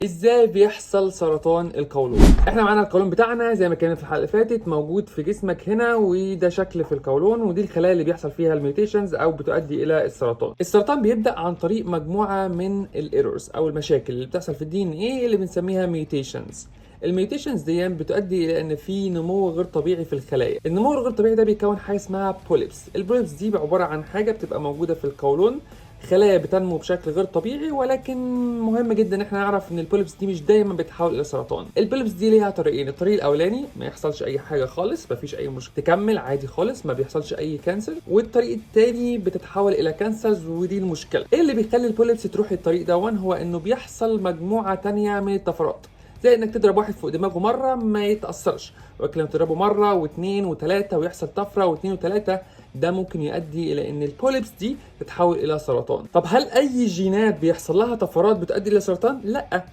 ازاي بيحصل سرطان القولون؟ احنا معانا القولون بتاعنا زي ما كان في الحلقة اللي فاتت موجود في جسمك هنا، وده شكل في القولون، ودي الخلايا اللي بيحصل فيها ال mutations او بتؤدي الى السرطان. السرطان بيبدا عن طريق مجموعة من ال errors او المشاكل اللي بتحصل في ال DNA اللي بنسميها mutations. ال mutations دي بتؤدي الى ان في نمو غير طبيعي في الخلايا. النمو الغير طبيعي ده بيكون حاجة اسمها polyps. ال polyps دي عبارة عن حاجة بتبقى موجودة في القولون، خلايا بتنمو بشكل غير طبيعي. ولكن مهم جدا ان احنا نعرف ان ال polyps دي مش دايما بتتحول الى سرطان. ال polyps دي ليها طريقين. الطريق الاولاني ما يحصلش اي حاجة خالص، ما فيش اي مشكله، تكمل عادي خالص، ما بيحصلش اي cancer. والطريق الثاني بتتحول الى cancers، ودي المشكله. ايه اللي بيخلي ال polyps تروح الطريق دون؟ هو انه بيحصل مجموعة تانية من الطفرات، زي انك تضرب واحد فوق دماغه مرة ما يتاثرش، ولكن لما تضربه مرة واثنين وثلاثة ويحصل طفرة واثنين وثلاثه، ده ممكن يؤدي الى ان ال polyps دي تتحول الى سرطان. طب هل اي جينات بيحصل لها طفرات بتؤدي الى سرطان؟ لا،